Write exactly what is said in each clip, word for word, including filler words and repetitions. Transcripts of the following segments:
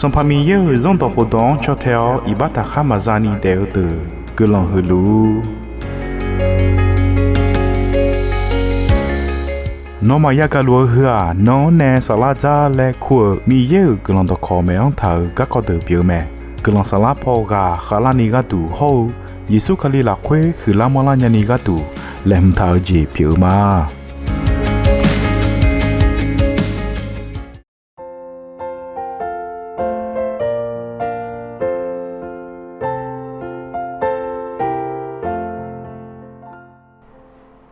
Sanqpaq Miqyaer-euq Zanrdawq khofdawq-anr caw tae-awr iqbax taqkhar maqza ni daef-eu deuq guiqlanq huiq luf-ur. Nawmaf yagaq luf-eu heu-aq, nan-anr nae saflar dzar laer kur-euq Miqyaer-euq guiqlanq dawqkawq maeq-anr taq-euq garkawv deuq pyeuf-eu mae. Guiqlanq saflar paw ghaq khavlarni gharduq hawr-eu Yeqsur Kali lafkhoer huiqlar manrlar nyani gharduq laeqhmq taq-eu jeq pyeuf-eu ma.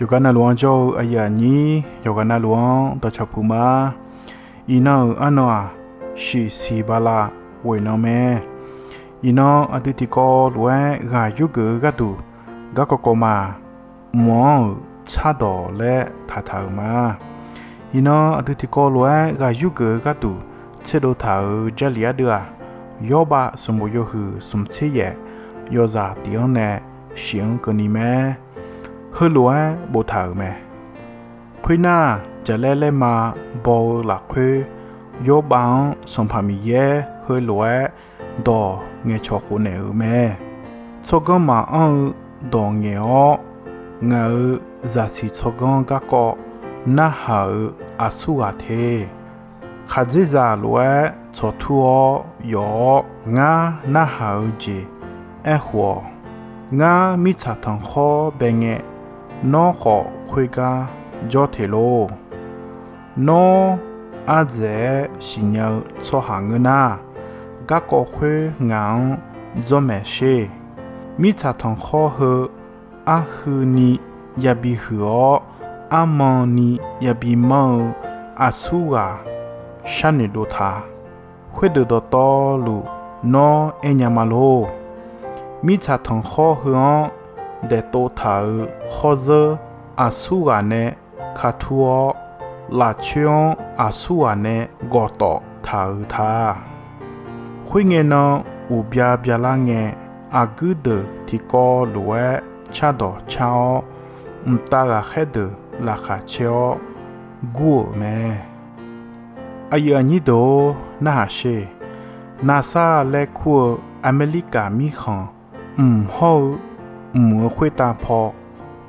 Yawqghaq navluf-anr jawr-eu aqyuif aqnyir, yawqghaq navluf-anr dawqcawq puq ma. Iqnan-euq arnan-aq, shiqsiq bala ghoeq nan mae. Iqnan aqdui tiqkawv lof-aer ghaq yurgeuf-eu gharduq garkawv kawv ma. Mq-anr-euq tsardawq laer taqtaq-euq ma. Iqnan aqdui tiqkawv lof-aer ghaq yurgeuf-eu gharduq tserdov taq-euq Jarlif ardeuv-aq, Yawrbav sanqbof yawhuiq smq tser yaef yawzaq tiq-anr nae shif-anr keuvni mae. Heulof-aer boftaq-euq mae. Khoernar, jaqlaer laerma baw-eu lafkhoer, Yawrbav-anr Sanqpaq Miqyaer heulof-aer dawq ngaeqcawq khofnaeq-euq mae. Tsawrganr maqanr-eu dawq ngaeq-awr, ngaq-euq zaqsiq tsawrganr garkawv narhaq-euq aqsurghaq te. Khaqdzerzaq lof-aer tsawqtur-awr yawf-awr, ngar narhaq-eu jeq aerkhof-awq. Ngar mirtsaq tanqkhawr bae ngae, nawr khawf khoergar jawr te lor. Nawr ardzaeq-aer siqnya-eu tsawrhaq ngeur nar, garkawv khoer ngaq-anr dzawr maeq sher. Mirtsaq tanqkhawr heu arhuini yabi huiq-awr, armanni yabi manr-eu aqsurghaq sharnoeq dov ta. Khoerdeuq dawqtawvluf nawr aernya ma lor. Mirtsaq tanqkhawr heu-anr daeftov taq-euq khawrzeur aqsurghaq nae katur-awr, lafcoer-anr aqsurghaq nae gawqtawf taq-euq ta. Khoerngae nan uqbya byalar ngae, aqguir deuq tiqkawv lof-aer cardawq car-awr, mqtav ghaqkhaer deuq laqkhaq caer-awr gur-euq mae. Aqyuif aqnyir deuq-or, narhaq sher. NASA laer kur-eu Aqmeqlirkaf mirkhanq, mq hawr-eu mq-euq khoertav paw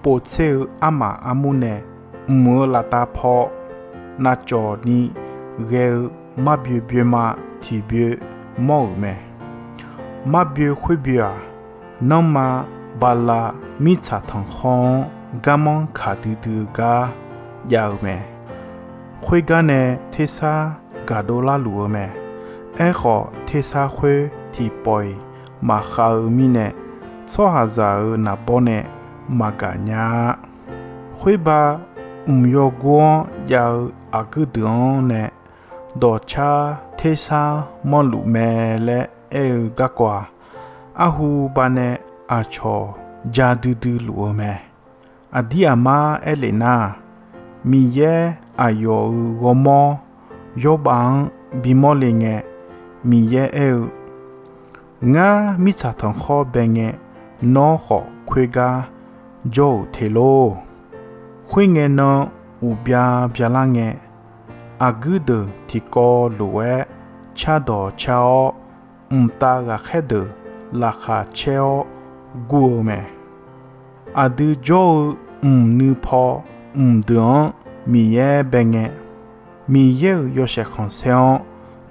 povtser-eu armaf armur nae, mq-euq laftav paw navcawq ni ghae-eu marbyoe byoema tiqbyoe mawr-euq mae. Marbyoe khoerbyoe-aq, nanrma bala mirtsaq tanqkhawr-anr garmanr kaq duidui-eu gar jav-eu mae. Khoergar nae tersar gaqdov larluf-eu mae. Aerkhawf, tersar khoer tiqpawf-iq maqkhav-eu mirnae, tsawrhaqzaq-euq naqbawr nae maqgaq nya-a. Khoerba, mq yawgor-anr jav-eu aqguir deuq-anr nae dawqcar tersar manrluf mae laer aer-eu garkawv-aq, arhu banae aqcawq ja duidui luf-eu mae. Aqdir aqmar aer lef nar, Miqyaer aqyawf-euq ghawrmawr Yawrbav-anr bimawr le ngae, Miqyaer aer-eu, Ngar mirtsaq tanqkhawr bae ngae, nawr khawf khoergar jawr-euq te lor. Khoerngae nan uqbya byalar ngae, aqguir deuq tiqkawv lof-aer cardawq car-awr, mqtav ghaqkhaer deuq laqkhaq caer-awr gur-eu mae. Aqdui jawr-eu mq nuipaw mqdeuq-anr Miqyaer bae ngae, Miqyaer-euq yawshaef khanqsaer-anr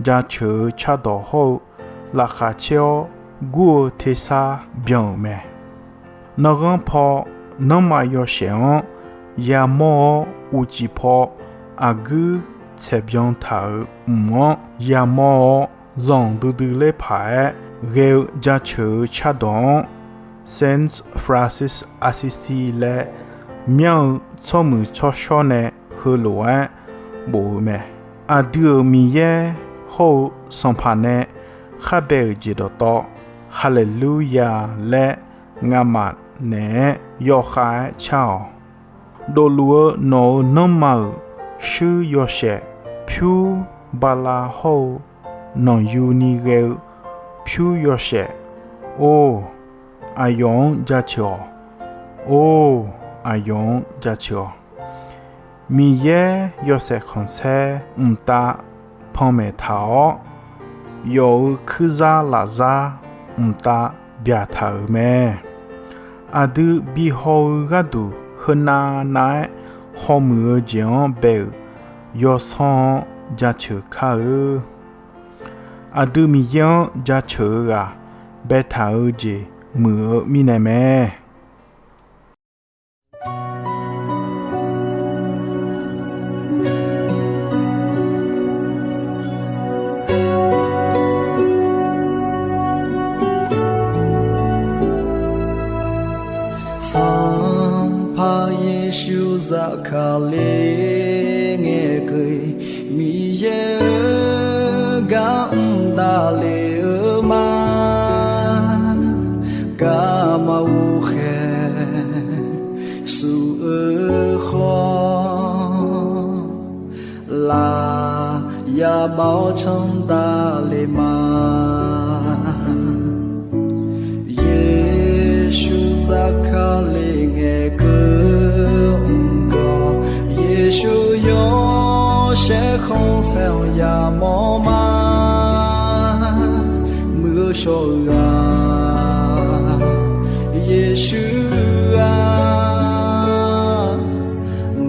jaceuq-eu cardawq hawr-eu laqkhaq caer-awr gur-eu tersar byan-euq mae. Nanghanr paw nanrma yawshaef-anr yamawr-awr, uqcif paw aqguir tsaeqbyan taq-euq mq-anr yamawr-awr, zanqdui dui ler paq-aer ghae-eu jaceuq-eu cardawq-anr Saint Francis Assisi laer myanr-eu tsawrmuiq tsawrshawr nae heulof-aer bof-eu mae. Aqdui-euq Miqyaer hawr-eu Sanqpaq nae khar bae-euq jeq dawqtawv, Haleluya laer ngamaf naeq-aer yawkhav-aer car-awq. Dofluf-eu nawq-euq nanrma-euq shuir yawshaef pyur bala hawr-eu nanqyuni ghae-eu pyur yawshaef, or, aqyawf-anr jaceuq-awq. Or, aqyawf-anr jaceuq-awq. Miqyaer yawshaef khanqsaer mqtav panmaeq taq-awr, yawf-euq kuirzar lafzar mqtav byaqtaq-euq mae. Aqdui bihaw-eu gharduq heunav nav-aer hawmuiq-eu jeq-anr bae-euq yawsanr-anr jaceuq kar-eu. Aqdui Miqyaer-anr jaceuq-eu ghaq baetaq-eu jeq muiq-eu mirnae mae. Sanqpaq Yeqsur zafkale ngaeqkeuv-iq, Miqyaer-euq gar mqdav lef-eu ma. Garma ghoqkhaeq suf-eu khawf, laf yabaf-awr candav le ma. Yeqsur zafkale ngaeqkeuv mq gawq, Yeqsur yawshaef khanqsaer-anr yamawr ma. Muiq-eu shawr-eu ghaq Yeqsur-aq,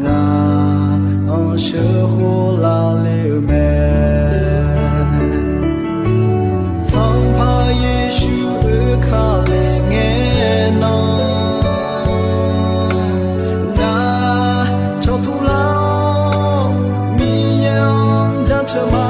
ngaq-anr sheuqkhof lavle-eu mae. Sanqpaq Yeqsur oekale ngae nan, ngaq cawqtuv lar-awr Miqyaer-anr jaceuq ma.